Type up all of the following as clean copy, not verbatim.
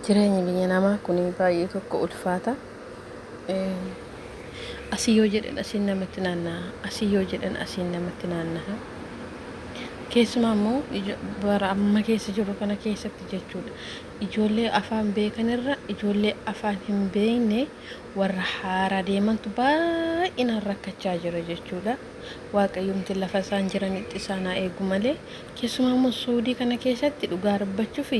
Jireenyi biyya namaa kun baay'ee tokko ulfaata. Asii yoo jedhan asiin namatti naanna'a. Asii yoo jedhan asiin namatti naanna'a. Keessumaa immoo bara amma keessa jirru kana keessatti jechuudha. Ijoollee afaan beekanirra ijoollee afaan hin beekne warra haaraa deemantu baay'inaan rakkachaa jira jechuudha. Waaqayyumti lafa isaan jiranitti isaan haa eegu malee keessumaa immoo Suudii kana keessatti dhugaa dubbachuuf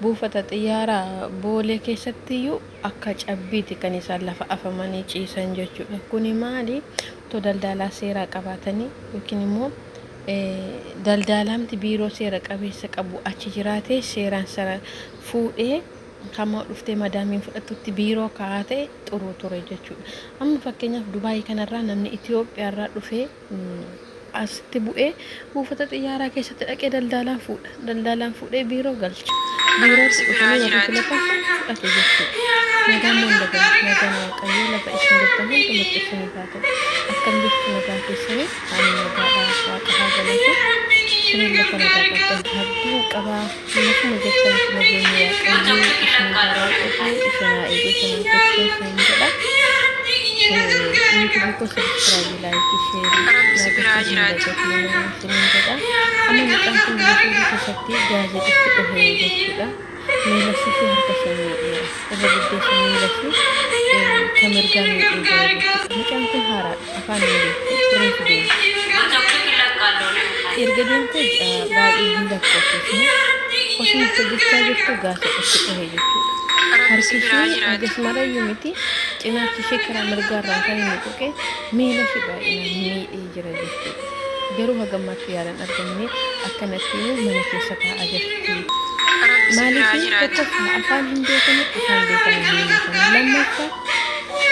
Buufata xiyyaaraa Boolee keessattiyyuu akka cabbiiti kan isaan lafa afamanii ciisan jechuudha. Kuni maali? Otoo daldaalaa seeraa qabaatanii yookiin immoo daldaalaamti biiroo seera qabeessa qabu achi jiraatee seeraan sara fuudhee hamma dhuftee madaamiin fudhattutti biiroo kaa'aa ta'e xuruu ture jechuudha. Amma fakkeenyaaf Dubaayii kanarraa namni Itoophiyaarraa dhufee asitti bu'ee buufata xiyyaaraa keessatti dhaqee daldaalaan fuudha. Daldaalaan fuudhee biiroo galcha. Rabbi Biirootti si biraa dhufanii warri jiraatu. filatan sun fudhatu jechuudha. Nagaan moo hin dagamu. Nagaan Waaqayyoo lafa isin jirtan hundumatti isiniif haa ta'u. Akkam jirtu nagaa keessanii? Ani nagaadha. Waaqa haa galatu. Isiniin lafa nagaa qabdan abdiin qabaa. Lafuma jirtanitti nageenyi Waaqayyoo isiniif haa baay'atu, isin haa eegu, isin haa tiksu isiniin jedha. YouTube koo subscribe, like, share Rabbi naa si biraa gochuu hin jiraatu. dagatinaa isiniin jedha. Amma mucaan kun biyya Suudii keessatti gaazexitti dhohee jechuudha. Miila ishii fi harka ishee miidheera. Irra guddeessa miila ishii kan mirgaa miidhee jira jechuudha. Mucaan kun haaraadha. Afaan hin beektu. Reefu deemti. Erga deemtee ji'a baay'ee hin lakkoofsisne. Osuma hojjechaa jirtu gaazexitti dhohee jechuudha. Rabbi si Harki biraa ishii jiraatu. hagas marayyuu miti. Cinaachi ishee karaa mirgaa irraan kan inni tuqe miila ishee baay'inaan miidhee jira jechuudha. Garuu haga ammaatti yaala hin arganne akkanatti mana keessa taa'aa jirti. Rabbi si biraa Maaliif jiraatu. tokkoffaa afaan hin beekani, afaan beekanii hin himatani. Lammaffaa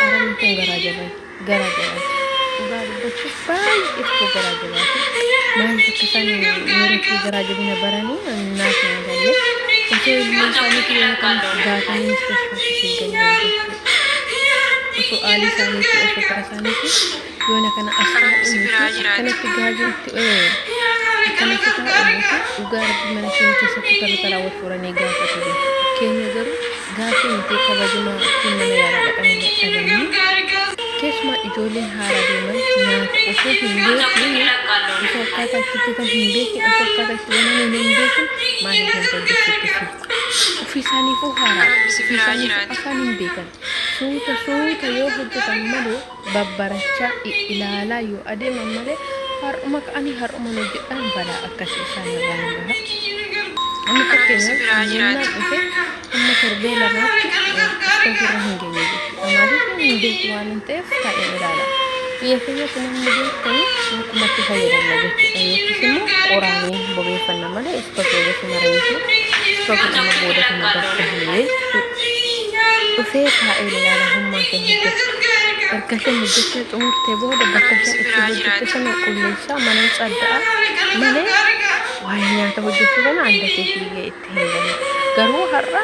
arabni kun garaa jabaata. Garaa jabaata. Dhugaa dubbachuuf baay'ee tokko garaa jabaatu. Maaliif akka isaan nurratti garaa jabina baranii naaf hin galle. Osoo ilmoo isaaniitti yeroo kanatti baatanii mustashfaatti fiiganii jechuudha. Osoo aalii isaaniitti osoo fira isaaniitti yoona kana as Rabbi taa'uu si miti biraa jiraatu. akkanatti gaazii itti akkanatti taa'uu miti dhugaa rabbi mana keenya keessatti tara taraa wal furanii gaafatu jechuudha. Keenya garuu gaafii miti kabajumaa ittiin mana yaalaa dhaqanillee dhabanii keessumaa ijoolleen haaraa deeman nyaata osoo hin beekiin osoo akkaataa itti hojjetan hin beekin osoo akkaataa itti banaman hin beekin maaliif nyaata hojjechuutti fiigu. Ofii isaaniifuu haaraadha. Rabbi si Ofii biraa isaaniifuu jiraatu. afaan hin beekan. Suuta suuta yoo hojjetan malee babbarachaa ilaalaa yoo adeeman malee har'uma ka'anii har'uma hojjedhaan balaa akkasii isaan irraan gaha. Amma Rabbi si fakkeenyaaf biraa yennaan jiraatu. dhufe amma torbee lamaatti istoofii irra hin geenye jechuudha. Maaliif hin beeku waan hin ta'eef taa'een ilaala. Biyya keenyatti namni beektanii mukumatti fayyadamna jechuudha. Yookiis immoo qoraaniin bobeeffanna malee istoofii ogeessi mara miti. Istoofiin amma booda kana babbahee jechuudha. Dhufee taa'ee ilaala hummaa isheen hojjettu. Erga isheen hojjettee xumurtee booda bakka Rabbi isheen si itti biraa hojjette jiraatu. sana qulleessaa mana cadda'a malee waa'ee nyaata hojjechuu kana andafee fiigee itti hin galu. Garuu har'a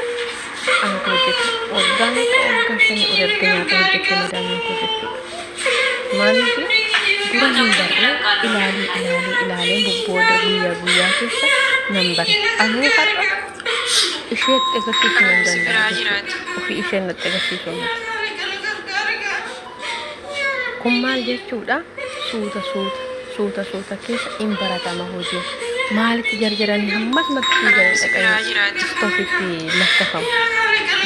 anatu hojjeta. Waggaa meeqa waggaa shanii ol erga nyaata hojjette madaamiin koo jechuudha. Maaliif dura hin barre ilaalee ilaalee ilaaleen bobbooda guyyaa guyyaa keessa nan bare. Anuu har'a isheetti agarsiisuu nan Rabbi si danda'a biraa jechuudha. jiraatu. Ofii isheen natti agarsiisuu miti. Kun maal jechuudha? Suuta suuta suuta suuta keessa in baratama hojiin. Maalitti jarjaranii hammas matti Rabbi fiiganii si biraa dhaqanii jiraatu. istoofitti lakkafamu.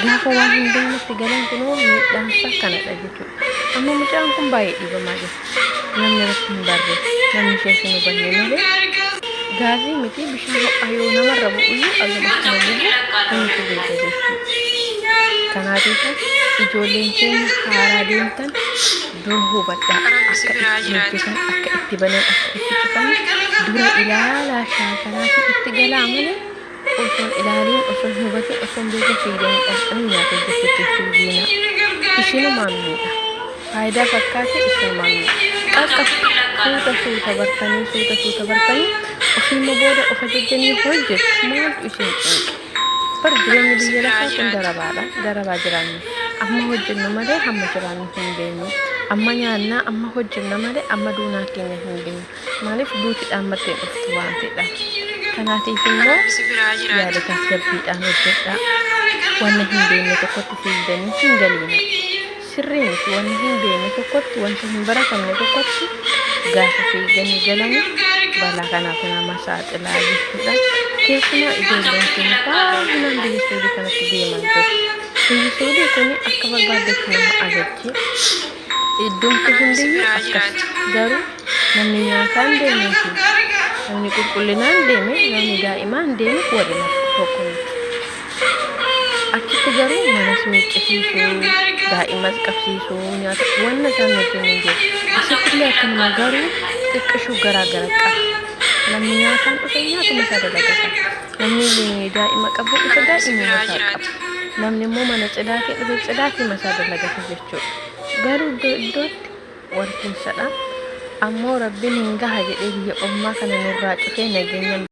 Gaafa waan hin beeknetti galan kunoo miidhaansa kanadha jechuudha. Amma mucaan kun baay'ee dhiibamaa jira. Namni irratti hin barre, namni ishees hin hubanne malee gaazii miti bishaan ho'aa yoo namarra bu'uyyuu agam akkuma gubu namatu beeka jechuudha. Kanaatiifuu ijoolleen keenya haaraa deemtan dura hubadhaa Rabbi si akka biraa itti jiraatu. hojjetan, akka itti banan, akka itti cufan dura ilaalaa shaakalaatii itti galaa malee Osoo hin ilaaliin, osoo hin hubatin, osoo hin beekin fiigdanii dhaqxanii nyaata hojjechuutti hin fiigiinaa. Isinumaan miidha. Faayidaa fakkaate isinumaan miidha. Qaqqabdu suuta suuta bartanii suuta suuta bartanii ofiima booda of ajajjanii hojjettu maaltu isin cinqa? Bar jireenyi Rabbi si biyya biraa lafaa kun jiraatu. darabaadha. Darabaa jiraanna. Amma hojjennu malee hamma jiraannu hin beeknu. Amma nyaannaa amma hojjenna malee amma duunaa keenya hin beeknu. Maaliif duuti dhaammattee hin dhuftu waan ta'eedhaaf. Kanaatiif immoo Rabbi si biraa yaada jiraatu. tasgabbiidhaan hojjedhaa. Wanna hin beekne tokkotti fiigdanii hin galiina. Sirrii miti wanna hin beekne tokkotti wanta hin baratamne tokkotti gaafa fiiganii galanii balaa kanaaf nama saaxilaa jechuudha. Keessumaa ijoolleen keenya baay'inaan biyya Suudii kanatti deeman jiru. Biyyi Suudii kun akka barbaaddetti nama ajajji. Iddumti hundiyyuu akkas. Garuu namni nyaataan deemee fi namni qulqullinaan deeme namni daa'imaan deeme walima tokko miti. Achitti garuu manas miiccisiisuu, daa'imas qabsiisuu, nyaata wanna isaan wajjin hin jiru. Asitti illee akkanuma garuu xiqqishuu garaa gara qaba. Namni nyaataan dhufe nyaatuma isaa dalagata. Namni daa'ima qabu dhufe daa'imuma isaa qaba. Namni immoo mana tsidaatiin dhufe tsidaatima isaa dalagata jechuudha. Garuu iddoo iddootti wal keessadha. Ammoo Rabbiin hin gaha jedhee biyya ormaa kana nurraa cufee nageenyaan.